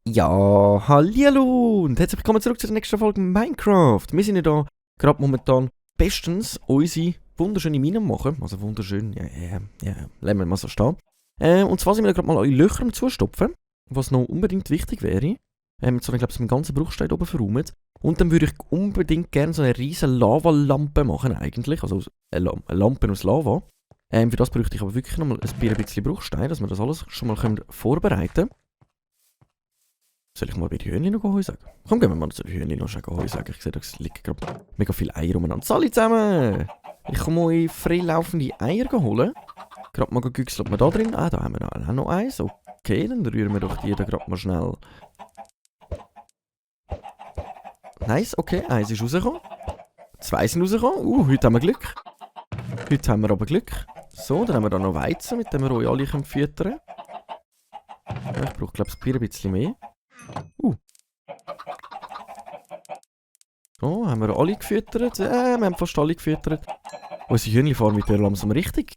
Ja, hallihallo und herzlich willkommen zurück zu der nächsten Folge Minecraft. Wir sind ja da gerade momentan bestens unsere wunderschöne Mine machen. Also wunderschön, lassen wir mal so stehen. Und zwar sind wir gerade mal eure Löcher am Zustopfen, was noch unbedingt wichtig wäre. Jetzt habe ich glaube ich meinen ganzen Bruchstein oben verräumt. Und dann würde ich unbedingt gerne so eine riesen Lavalampe machen eigentlich. Also eine Lampe aus Lava. Für das bräuchte ich aber wirklich noch mal ein bisschen Bruchstein, dass wir das alles schon mal vorbereiten können. Soll ich mal bei den Hühnchen noch Heu sagen? Komm, gehen wir mal zu den Hühnchen noch Heu sagen. Ich sehe, da liegen gerade mega viele Eier umeinander. Salut zusammen! Ich komme eure freilaufende Eier holen. Gerade mal güchseln, ob wir da drin... Ah, da haben wir auch noch eins. Okay, dann rühren wir doch die da gerade mal schnell. Nice, okay, eins ist rausgekommen. Zwei sind rausgekommen. Heute haben wir Glück. Heute haben wir aber Glück. So, dann haben wir da noch Weizen, mit dem wir euch alle füttern können. Ja, ich brauche glaube ich ein bisschen mehr. So, haben wir alle gefüttert? Wir haben fast alle gefüttert. Unsere Hühnchenfarm wird langsam richtig.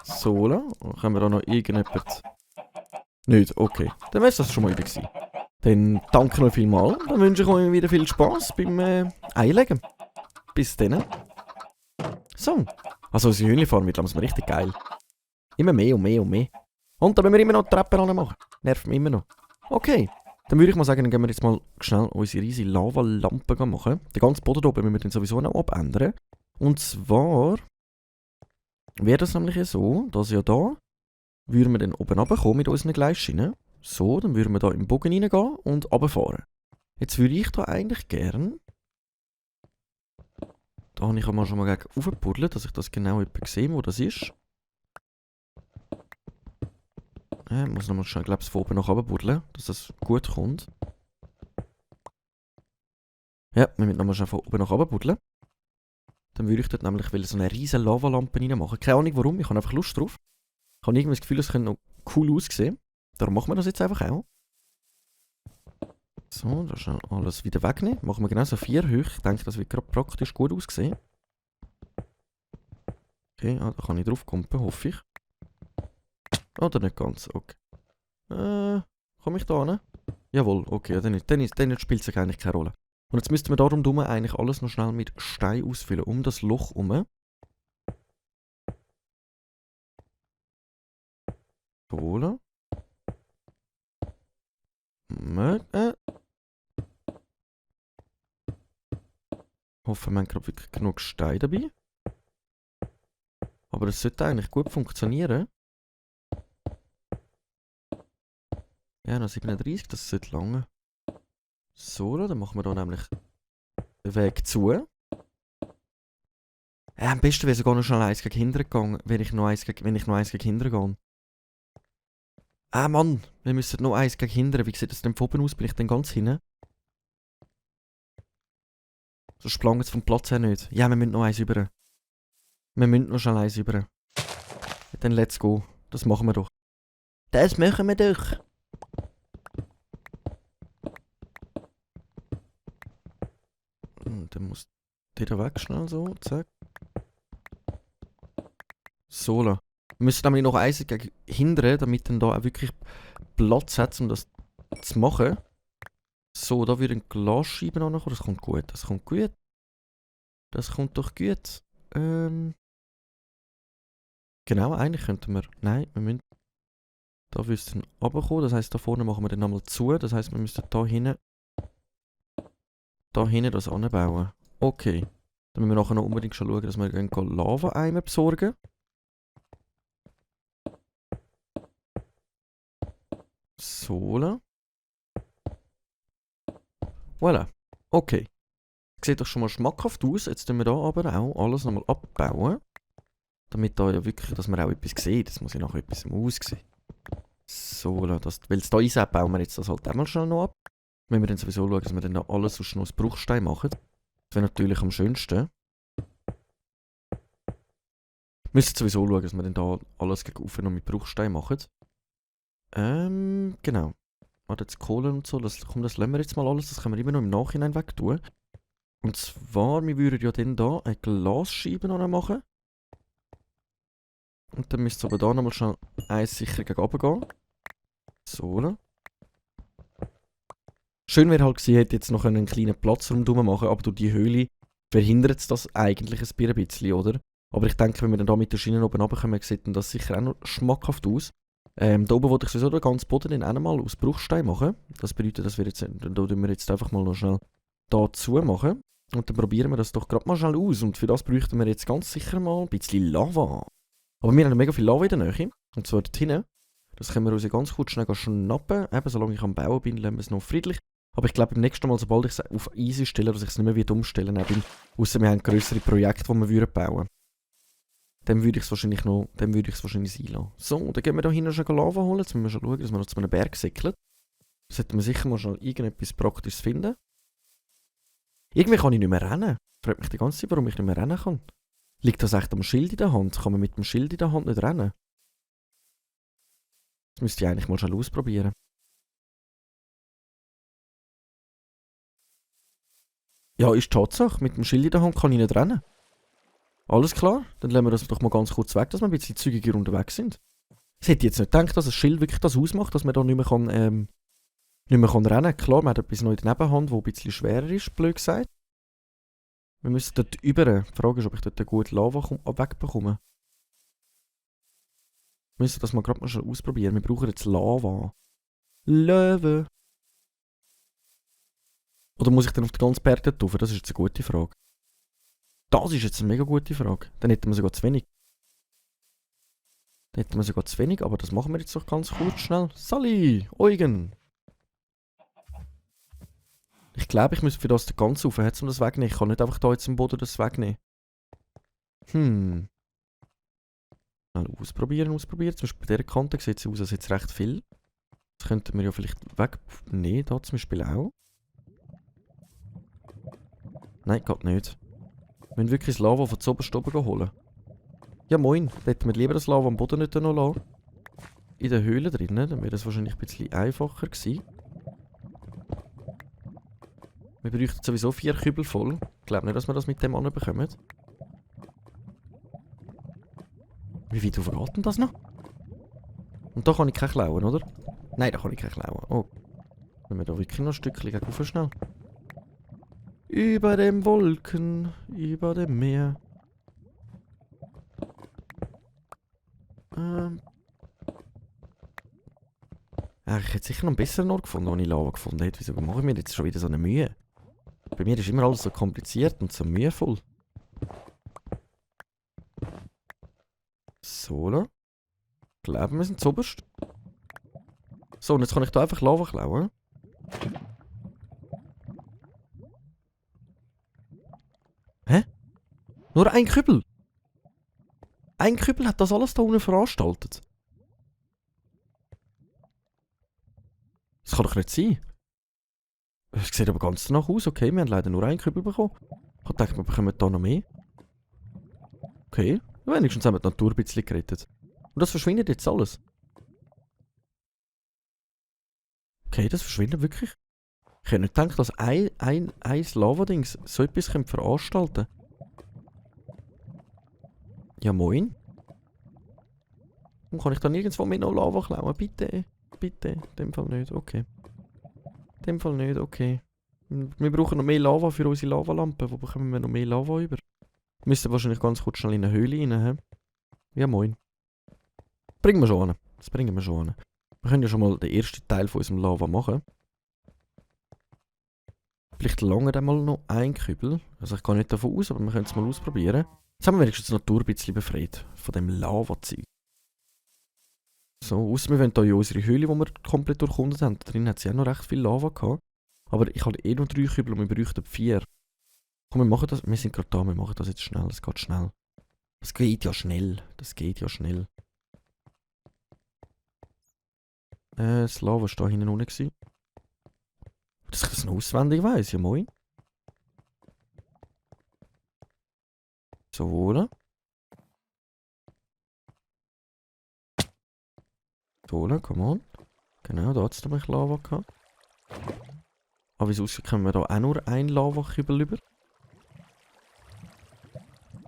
So, dann können wir da noch irgendjemand... Nicht, okay. Dann wäre das schon mal gewesen. Dann danke noch vielmals. Dann wünsche ich euch wieder viel Spass beim Einlegen. Bis dann. So. Also unsere Hühnchenfarm wird langsam richtig geil. Immer mehr und mehr und mehr. Und da müssen wir immer noch die Treppe ranmachen. Nervt mich immer noch. Okay. Dann würde ich mal sagen, dann gehen wir jetzt mal schnell unsere riesige Lavalampe machen. Den ganzen Boden hier oben müssen wir dann sowieso noch abändern. Und zwar wäre das nämlich so, dass ja da würden wir dann oben runterkommen mit unseren Gleisschienen. So, dann würden wir da im Bogen reingehen und runterfahren. Jetzt würde ich da eigentlich gern... Da habe ich mal schon mal gegen raufgebuddelt, dass ich das genau sehe, wo das ist. Ich muss nochmal schnell, glaube ich, von oben nach unten buddeln, dass das gut kommt. Ja, wir müssen nochmal schnell von oben nach unten buddeln. Dann würde ich dort nämlich so eine riesen Lavalampe reinmachen. Keine Ahnung warum, ich habe einfach Lust drauf. Ich habe irgendwie das Gefühl, es könnte noch cool aussehen. Darum machen wir das jetzt einfach auch. So, da schnell alles wieder wegnehmen. Machen wir genau so 4 hoch. Ich denke, das wird gerade praktisch gut aussehen. Okay, da kann ich drauf kumpen, hoffe ich. Oder nicht ganz, okay. Komme ich da hin? Jawohl, okay, dann spielt es eigentlich keine Rolle. Und jetzt müssten wir darum eigentlich alles noch schnell mit Stein ausfüllen, um das Loch herum. So. Hoffen wir haben gerade wirklich genug Stein dabei. Aber das sollte eigentlich gut funktionieren. Ja, noch 37, das sollte lange. So, dann machen wir da nämlich den Weg zu. Am besten wäre sogar noch schnell eins gegen hinten gegangen, wenn ich noch eins gegen hinten gehe. Mann, wir müssen noch eins gegen hinten. Wie sieht das denn von oben aus? Bin ich denn ganz hinten? So splangt es vom Platz her nicht. Ja, wir müssen noch eins über. Wir müssen noch schnell eins über. Dann let's go. Das machen wir doch. Das machen wir doch. Dann muss der da weg schnell so. Zack. So. Wir müssen nämlich noch eins gegen hinten, damit dann da auch wirklich Platz hat, um das zu machen. So, da wird ein Glasscheibe noch nachkommen. Das kommt gut. Das kommt gut. Das kommt doch gut. Genau, eigentlich könnten wir... Nein, wir müssen... Da müssen wir runterkommen. Das heisst, da vorne machen wir dann nochmal zu. Das heisst, wir müssen da hinten... Da hinten das anbauen. Okay. Dann müssen wir nachher noch unbedingt schon schauen, dass wir Lava-Eimer besorgen. So. Voilà. Okay. Sieht doch schon mal schmackhaft aus. Jetzt tun wir da aber auch alles nochmal abbauen. Damit da ja wirklich, dass man auch etwas sieht. Das muss ja nachher etwas aussehen. So, weil es da ist, bauen wir jetzt das halt einmal schnell noch ab. Wenn wir dann sowieso schauen, dass wir dann da alles aus Bruchstein machen. Das wäre natürlich am schönsten. Wir müssen sowieso schauen, dass wir dann da alles gegen Ufer noch mit Bruchstein machen. Genau. Warte, jetzt Kohle und so, das lassen wir jetzt mal alles, das können wir immer noch im Nachhinein wegtun. Und zwar, wir würden ja dann hier eine Glasscheibe noch machen. Und dann müsste es aber da nochmal schnell eins sicher gegen oben gehen. So, oder? Schön wäre halt gewesen, hätte jetzt noch einen kleinen Platz rundherum machen, aber durch die Höhle verhindert es das eigentlich ein bisschen, oder? Aber ich denke, wenn wir dann da mit der Schiene oben runterkommen, sieht dann das sicher auch noch schmackhaft aus. Da oben wollte ich sowieso den ganzen Boden dann auch mal aus Bruchstein machen. Das bedeutet, dass wir jetzt, da tun wir jetzt einfach mal noch schnell da zu machen. Und dann probieren wir das doch gerade mal schnell aus. Und für das bräuchten wir jetzt ganz sicher mal ein bisschen Lava. Aber wir haben mega viel Lava in der Nähe. Und zwar dort hinten. Das können wir uns ganz kurz schnell schnappen. Eben, solange ich am Bauen bin, lassen wir es noch friedlich. Aber ich glaube, beim nächsten Mal, sobald ich es auf easy stelle, dass ich es nicht mehr umstellen würde, außer wir haben grössere Projekte, die wir bauen würden. Dann würde ich es wahrscheinlich sein lassen. So, dann gehen wir da hinten schon Lava holen. Jetzt müssen wir schon schauen, dass wir noch zu einem Berg säckeln. Sollten wir sicher mal schon irgendetwas Praktisches finden. Irgendwie kann ich nicht mehr rennen. Ich frage mich die ganze Zeit, warum ich nicht mehr rennen kann. Liegt das echt am Schild in der Hand? Kann man mit dem Schild in der Hand nicht rennen? Das müsste ich eigentlich mal schon ausprobieren. Ja, ist die Tatsache. Mit dem Schild in der Hand kann ich nicht rennen. Alles klar, dann lassen wir das doch mal ganz kurz weg, dass wir ein bisschen zügiger unterwegs sind. Ich hätte jetzt nicht gedacht, dass das Schild wirklich das ausmacht, dass man da nicht mehr rennen kann. Klar, man hat etwas noch in der Nebenhand, das ein bisschen schwerer ist, blöd gesagt. Wir müssen dort über. Die Frage ist, ob ich dort eine gute Lava wegbekomme. Wir müssen das mal gerade mal schon ausprobieren. Wir brauchen jetzt Lava. Löwe. Oder muss ich dann auf den ganzen Berg dort rauf? Das ist jetzt eine gute Frage. Das ist jetzt eine mega gute Frage. Dann hätten wir sogar zu wenig. Aber das machen wir jetzt doch ganz kurz schnell. Sally! Eugen! Ich glaube, ich muss für das den ganzen Haufen um das wegnehmen. Ich kann nicht einfach da jetzt im Boden das wegnehmen. Schnell ausprobieren. Zum Beispiel bei dieser Kante sieht es aus, als jetzt recht viel. Das könnten wir ja vielleicht wegnehmen. Da zum Beispiel auch. Nein, geht nicht. Wir müssen wirklich das Lava von zuoberst oben holen. Ja moin, da hätten wir lieber das Lava am Boden nicht noch lassen. In der Höhle drinnen, dann wäre das wahrscheinlich ein bisschen einfacher gewesen. Wir bräuchten sowieso 4 Kübel voll. Ich glaube nicht, dass wir das mit dem anbekommen. Wie weit geht denn das noch? Und da kann ich keinen klauen, oder? Nein, da kann ich keinen klauen. Oh. Wenn wir da wirklich noch ein Stückchen gegen schnell. Über den Wolken, über dem Meer. Ich hätte sicher noch einen besseren Ort gefunden, wo ich Lava gefunden hätte. Wieso mache ich mir jetzt schon wieder so eine Mühe? Bei mir ist immer alles so kompliziert und so mühevoll. So, da. Ich glaube, wir sind zuoberst. So, und jetzt kann ich da einfach Lava klauen. Hä? Nur ein Kübel? Ein Kübel hat das alles da unten veranstaltet? Das kann doch nicht sein. Es sieht aber ganz danach aus. Okay, wir haben leider nur einen Kübel bekommen. Ich dachte, wir bekommen da noch mehr. Okay, wenigstens haben wir die Natur ein bisschen gerettet. Und das verschwindet jetzt alles. Okay, das verschwindet wirklich. Ich hätte nicht gedacht, dass ein Lava-Dings so etwas veranstalten könnte. Ja, moin. Und kann ich dann nirgendwo mehr noch Lava klauen? Bitte. Bitte. In dem Fall nicht. Okay. In dem Fall nicht. Okay. Wir brauchen noch mehr Lava für unsere Lavalampe. Wo bekommen wir noch mehr Lava über? Wir müssen wahrscheinlich ganz kurz schnell in eine Höhle rein. He? Ja, moin. Bringen wir schon an. Das bringen wir schon an. Wir können ja schon mal den ersten Teil von unserem Lava machen. Vielleicht lange dann mal noch ein Kübel. Also ich gehe nicht davon aus, aber wir können es mal ausprobieren. Jetzt haben wir wenigstens die Natur ein bisschen befreit von dem Lava-Zeug. So, ausser wir wollen hier in unsere Höhle, die wir komplett durchkundet haben. Da drin hat sie auch noch recht viel Lava gehabt. Aber ich habe eh noch 3 Kübel und wir bräuchten 4. Komm, wir machen das. Wir sind gerade da, wir machen das jetzt schnell. Es geht schnell. Das geht ja schnell. Das Lava war da hinten unten. Dass ich das noch auswendig weiss, ja moin. So, oder? So, oder? Come on. Genau, da hat es nämlich Lava gehabt. Aber wieso aussieht, können wir da auch nur einen Lava-Kübel über?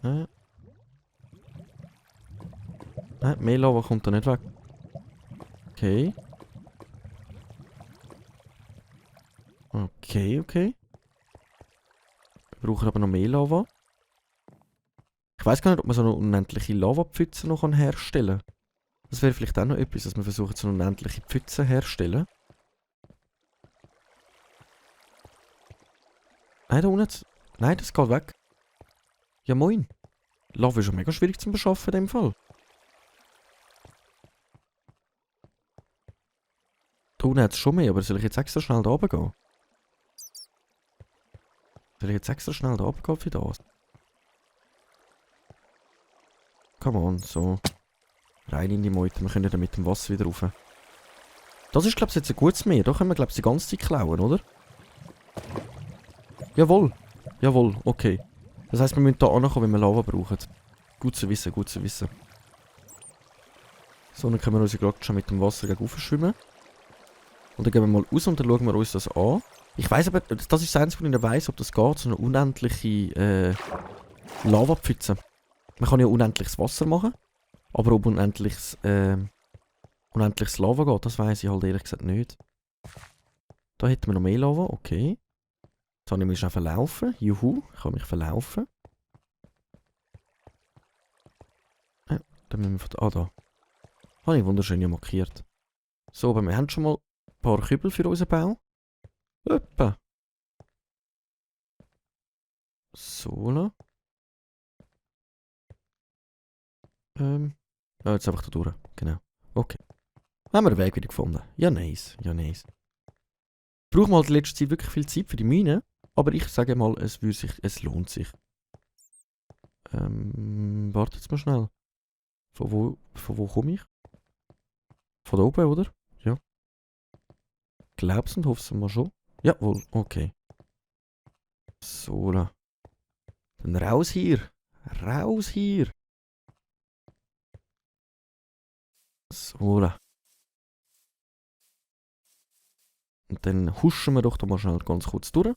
Mehr Lava kommt da nicht weg. Okay. Okay. Wir brauchen aber noch mehr Lava. Ich weiß gar nicht, ob man so eine unendliche Lavapfütze noch herstellen kann. Das wäre vielleicht auch noch etwas, dass wir versuchen, so eine unendliche Pfütze herstellen. Nein, da unten. Nein, das geht weg. Ja, moin. Lava ist ja mega schwierig zu beschaffen in dem Fall. Da unten hat es schon mehr, aber soll ich jetzt extra schnell da oben gehen? Soll ich jetzt extra schnell da oben gehen für das? Come on, so. Rein in die Meute, wir können dann mit dem Wasser wieder rauf. Das ist, glaube ich, jetzt ein gutes Meer. Da können wir, glaube ich, die ganze Zeit klauen, oder? Jawohl. Jawohl, okay. Das heisst, wir müssen hier ankommen, wenn wir Lava brauchen. Gut zu wissen, gut zu wissen. So, dann können wir uns gerade schon mit dem Wasser gegen schwimmen. Und dann gehen wir mal raus und dann schauen wir uns das an. Ich weiss aber, das ist das Einzige, was ich nicht weiss, ob das geht, so eine unendliche Lavapfütze. Man kann ja unendliches Wasser machen, aber ob unendliches Lava geht, das weiss ich halt ehrlich gesagt nicht. Da hätten wir noch mehr Lava, okay. Jetzt habe ich mich schon verlaufen. Juhu, ich kann mich verlaufen. Dann müssen wir von da. Da. Habe ich wunderschön ja markiert. So, aber wir haben schon mal ein paar Kübel für unseren Bau. Hoppa. So. Ja, jetzt einfach da durch. Genau. Okay. Haben wir den Weg wieder gefunden. Ja, nice. Ja, nice. Ich brauche mal in letzter Zeit wirklich viel Zeit für die Mine. Aber ich sage mal, es lohnt sich. Warte jetzt mal schnell. Von wo komme ich? Von da oben, oder? Ja. Glaubst und hoffst du mal schon? Jawohl, okay. So. Dann raus hier. Raus hier. So. Und dann huschen wir doch da mal schnell ganz kurz durch.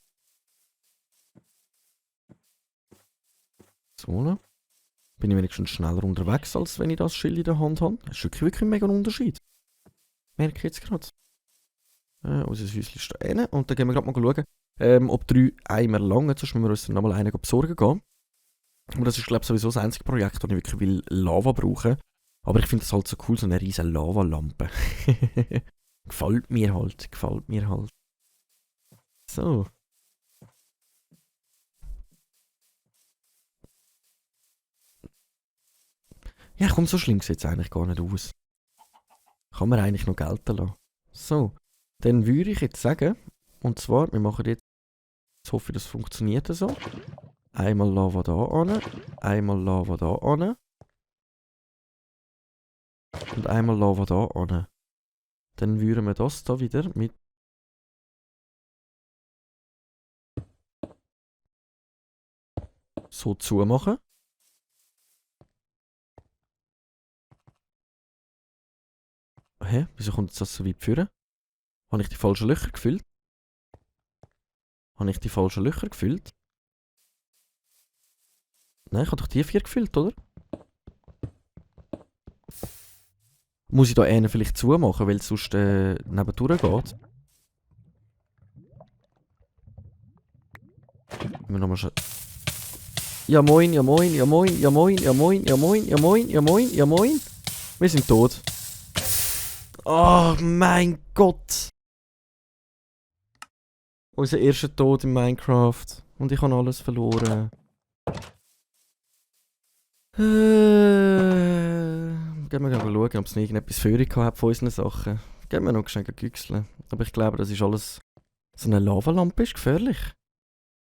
So. Bin ich wenigstens schneller unterwegs, als wenn ich das Schild in der Hand habe. Das ist wirklich ein mega Unterschied. Merke ich jetzt gerade. Unser Häuschen ist da hinten. Und dann gehen wir gerade mal schauen, ob 3 Eimer langen. Sonst müssen wir uns dann nochmal einen besorgen gehen. Aber das ist, glaube ich, sowieso das einzige Projekt, wo ich wirklich will Lava brauchen. Aber ich finde das halt so cool, so eine riesen Lavalampe. Gefällt mir halt. So. Ja, komm, so schlimm sieht es eigentlich gar nicht aus. Kann man eigentlich noch gelten lassen. So, dann würde ich jetzt sagen, und zwar, wir machen jetzt hoffe ich, das funktioniert so. Einmal Lava da an, einmal Lava da an. Und einmal Lava da an. Dann würden wir das da wieder mit so zumachen. Hä? Wieso kommt jetzt das so weit führen? Habe ich die falschen Löcher gefüllt? Nein, ich habe doch die 4 gefüllt, oder? Muss ich da einen vielleicht zumachen, weil es sonst nebendurch geht? Wir nochmal schon. Ja moin. Wir sind tot. Oh mein Gott. Unser erster Tod in Minecraft. Und ich habe alles verloren. Gehen wir schauen, ob es noch irgendetwas für hat von unseren Sachen. Gehen wir noch schnell güchseln. Aber ich glaube, das ist alles... So eine Lavalampe ist gefährlich.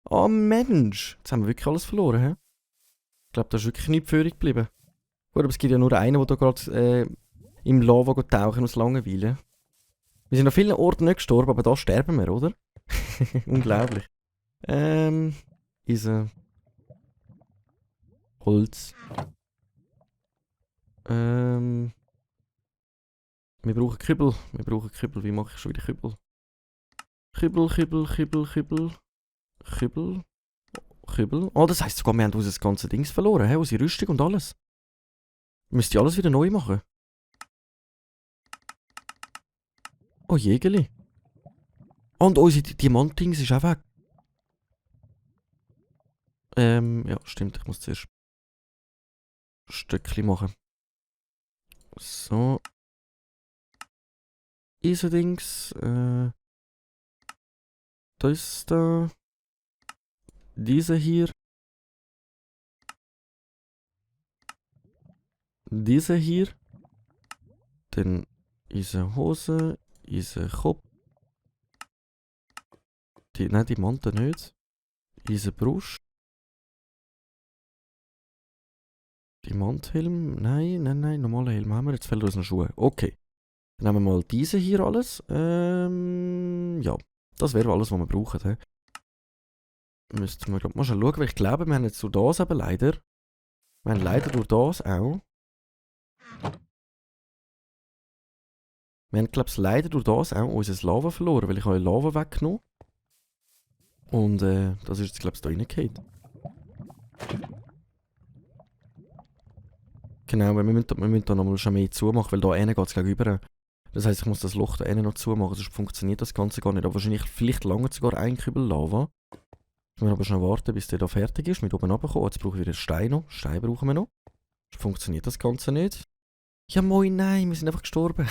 Oh Mensch. Jetzt haben wir wirklich alles verloren, hä? Ich glaube, da ist wirklich nichts für geblieben. Gut, aber es gibt ja nur einen, der da gerade im Lava tauchen aus Langeweile. Wir sind an vielen Orten nicht gestorben, aber da sterben wir, oder? Unglaublich. Holz. Wir brauchen Kübel. Wie mache ich schon wieder Kübel? Kübel. Kübel. Oh, das heisst sogar, wir haben unser ganzes Dings verloren, he? Unsere Rüstung und alles. Müsst ihr alles wieder neu machen. Oh, Jägeli. Und unsere Diamant-Dings ist auch weg. Ja, stimmt, ich muss zuerst ein Stückchen machen. So. Isodings, das da. Diese hier. Diese hier. Dann diese Hose, diese Kopf. Nein, die Mantel nicht. Diese Brust. Die Manthelm. Nein, normaler Helm haben wir. Jetzt fehlt uns noch Schuhe. Okay. Dann nehmen wir mal diese hier alles. Ja. Das wäre alles, was wir brauchen. He. Müssten wir gerade mal schauen, weil ich glaube, wir haben jetzt durch das eben leider. Wir haben leider durch das auch. Wir haben, glaube ich, leider durch das auch unser Lava verloren, weil ich habe Lava weggenommen. Und das ist jetzt, glaube ich, da reingefallen. Genau, weil wir müssen da nochmal schon mehr zumachen, weil da hinten geht es gleich über. Das heisst, ich muss das Loch da hinten noch zumachen, sonst funktioniert das Ganze gar nicht. Aber wahrscheinlich, vielleicht lange sogar ein Kübel Lava. Ich muss aber schnell warten, bis der da fertig ist, mit oben runterkommen. Jetzt brauchen wir wieder Stein noch. Stein brauchen wir noch. Sonst funktioniert das Ganze nicht. Ja moin, nein, wir sind einfach gestorben.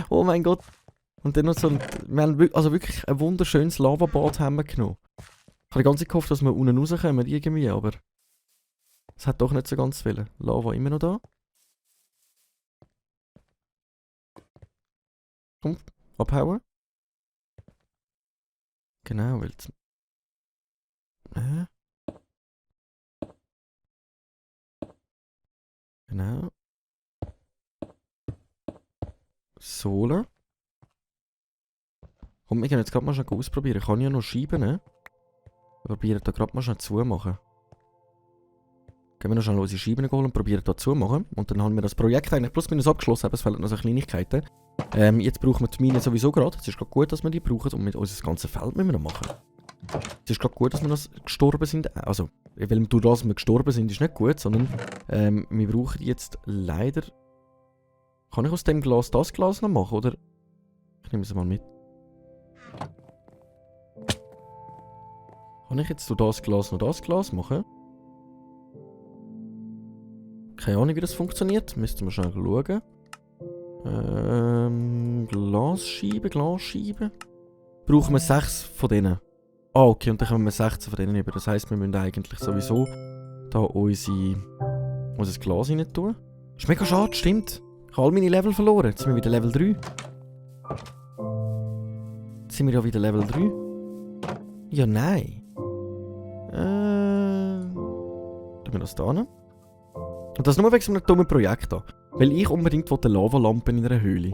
Oh mein Gott. Und dann noch so wir haben also wirklich ein wunderschönes Lavabad haben wir genommen. Ich habe die ganze Zeit gehofft, dass wir unten rauskommen irgendwie, aber es hat doch nicht so ganz viel. Lava immer noch da. Komm, abhauen. Genau, weil genau. Sohle. Komm, wir können jetzt gerade mal schnell ausprobieren. Ich kann ja noch Scheiben, ne? Probieren da gerade mal schnell zumachen. Gehen wir noch schnell unsere Scheiben holen und probieren da zumachen. Und dann haben wir das Projekt eigentlich plus minus abgeschlossen, aber es fehlen noch so Kleinigkeiten. Jetzt brauchen wir die Mine sowieso gerade. Es ist gerade gut, dass wir die brauchen und mit unser ganzes Feld müssen wir noch machen. Es ist gerade gut, dass wir das gestorben sind. Also, weil durch das wir gestorben sind, ist nicht gut, sondern wir brauchen jetzt leider... Kann ich aus dem Glas das Glas noch machen, oder? Ich nehme es mal mit. Kann ich jetzt durch das Glas noch das Glas machen? Keine Ahnung, wie das funktioniert. Müssten wir schnell schauen. Glasscheiben. Brauchen wir 6 von denen. Ah, okay, und dann kommen wir 16 von denen über. Das heisst, wir müssen eigentlich sowieso da unser Glas rein tun. Ist mega schade, stimmt. Ich habe all meine Level verloren. Jetzt sind wir wieder Level 3. Jetzt sind wir ja wieder Level 3. Ja, nein. Tun wir das da hin? Und das nur wegen so einem dummen Projekt da. Weil ich unbedingt eine Lavalampe in einer Höhle.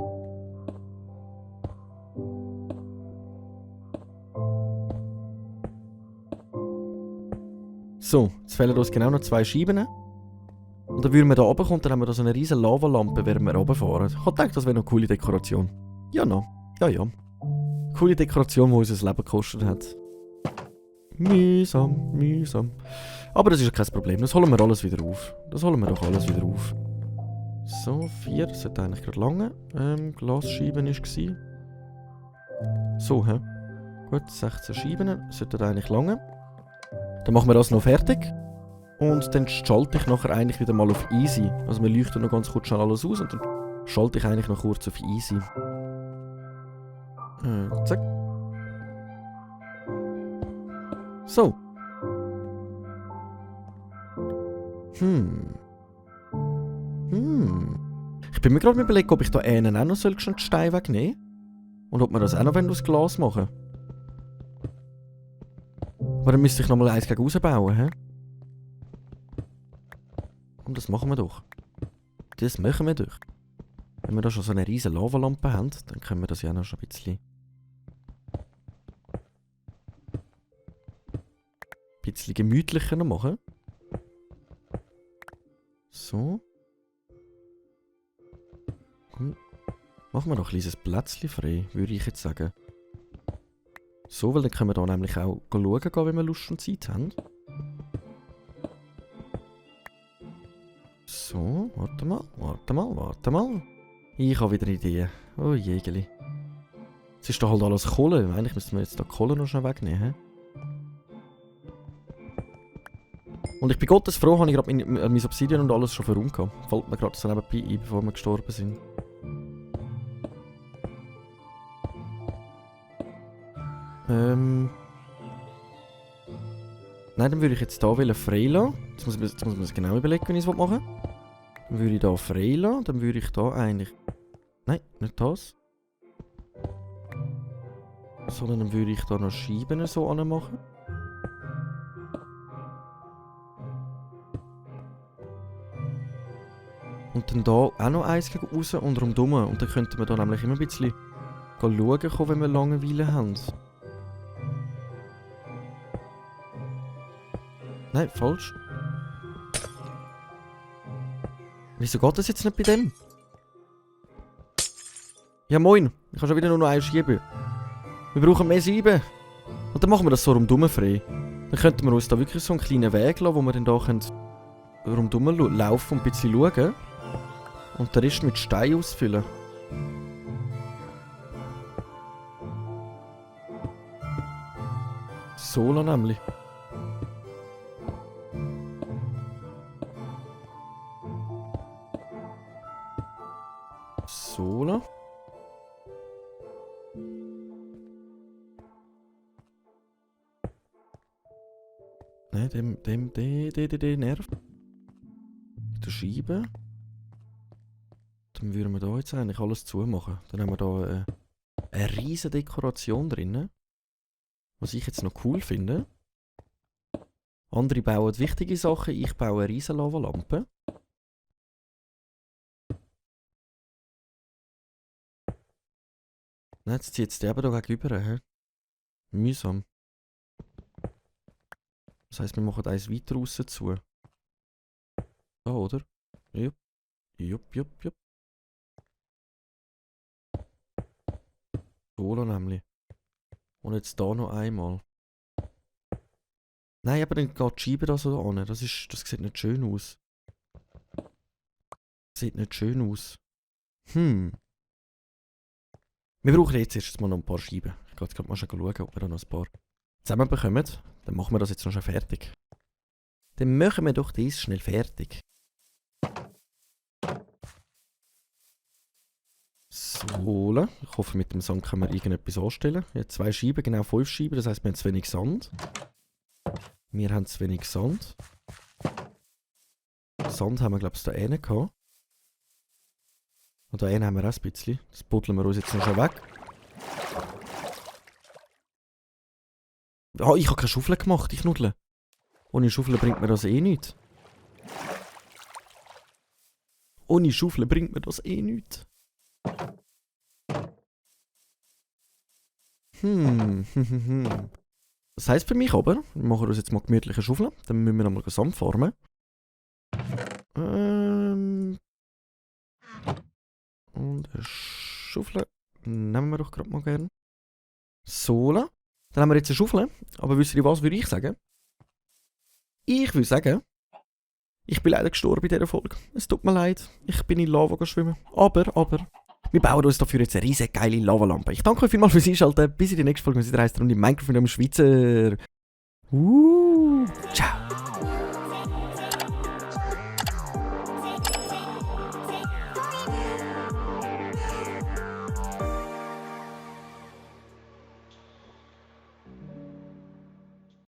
So, jetzt fehlen uns genau noch 2 Scheiben. Und dann würden wir da oben kommen, dann haben wir da so eine riesen Lavalampe, während wir runterfahren. Ich habe gedacht, das wäre noch eine coole Dekoration. Ja, no. Ja. Coole Dekoration, die unser Leben gekostet hat. Mühsam. Aber das ist ja kein Problem, das holen wir alles wieder auf. Das holen wir doch alles wieder auf. So, 4, das sollte eigentlich gerade lange. Glasscheiben war. So, hä? Gut, 16 Scheiben, sollte eigentlich lange. Dann machen wir das noch fertig. Und dann schalte ich nachher eigentlich wieder mal auf Easy. Also wir leuchten noch ganz kurz schnell alles aus und dann schalte ich eigentlich noch kurz auf Easy. Zack. So. Ich bin mir gerade überlegt, ob ich da einen auch noch schon die Steine wegnehmen soll. Und ob wir das auch noch aus Glas machen. Aber dann müsste ich nochmal eins gegen rausbauen, hä? Und das machen wir doch. Das machen wir doch. Wenn wir da schon so eine riesen Lavalampe haben, dann können wir das ja noch schon ein bisschen gemütlicher noch machen. So. Komm. Machen wir noch ein kleines Plätzchen frei, würde ich jetzt sagen. so, weil dann können wir da nämlich auch schauen gehen, wenn wir Lust und Zeit haben. So, warte mal. Ich habe wieder Ideen. Oh Jägeli. Jetzt ist da halt alles Kohle. Eigentlich müssten wir jetzt da Kohle noch schnell wegnehmen. Und ich bin gottesfroh, habe ich gerade mein Obsidian und alles schon verräumt gehabt. Fällt mir gerade so nebenbei ein, bevor wir gestorben sind. Nein, dann würde ich jetzt hier freilassen. Jetzt muss man es genau überlegen, wie ich es machen will. Dann würde ich hier freilassen. Dann würde ich hier eigentlich... Nein, nicht das. Sondern dann würde ich hier noch Scheiben so anmachen. Und dann hier auch noch eins raus und rundherum. Und dann könnten wir hier nämlich immer ein bisschen schauen, wenn wir Langeweile haben. Nein, falsch. Wieso geht das jetzt nicht bei dem? Ja moin, ich kann schon wieder nur noch einen schieben. Wir brauchen mehr Scheiben. Und dann machen wir das so rundherum frei. Dann könnten wir uns da wirklich so einen kleinen Weg lassen, wo wir dann da rundherum laufen und ein bisschen schauen. Und den Rest mit Stein ausfüllen. So nämlich. So. Nein, der nervt. Der Scheibe. Dann würden wir da jetzt eigentlich alles zumachen. Dann haben wir da eine riesige Dekoration drin. Was ich jetzt noch cool finde. Andere bauen wichtige Sachen, ich baue eine riesige Lavalampe. Nein, jetzt zieht es die eben da gegenüber. He? Mühsam. Das heisst, wir machen eins weiter raus zu. Da, oder? Jupp. So nämlich. Und jetzt da noch einmal. Nein, aber dann geht die Scheibe da so an. Das sieht nicht schön aus. Sieht nicht schön aus. Wir brauchen jetzt erst mal noch ein paar Scheiben. Ich gehe jetzt gerade mal schauen, ob wir da noch ein paar zusammen bekommen. Dann machen wir das jetzt noch schnell fertig. Dann machen wir doch das schnell fertig. So, ich hoffe, mit dem Sand können wir irgendetwas anstellen. Jetzt 2 Scheiben, genau 5 Scheiben, das heisst, wir haben zu wenig Sand. Wir haben zu wenig Sand. Sand haben wir, glaube ich, da hinten gehabt. Und da hinten haben wir auch ein bisschen. Das buddeln wir uns jetzt noch schon weg. Ah, ich habe keine Schaufel gemacht, ich nudle. Ohne Schaufel bringt mir das eh nichts. Ohne Schaufel bringt mir das eh nichts. Das heisst für mich aber, wir machen uns jetzt mal gemütliche Schaufeln. Dann müssen wir nochmal Sand formen. Und eine Schaufel nehmen wir doch gerade mal gerne. So. Dann haben wir jetzt eine Schaufel. Aber wisst ihr was, würde ich sagen? Ich würde sagen, ich bin leider gestorben in dieser Folge. Es tut mir leid, ich bin in Lava schwimmen. Aber, wir bauen uns dafür jetzt eine riesige geile Lavalampe. Ich danke euch vielmals fürs Einschalten. Bis in die nächste Folge. Wir sind in der Runde Minecraft mit einem Schweizer. Ciao.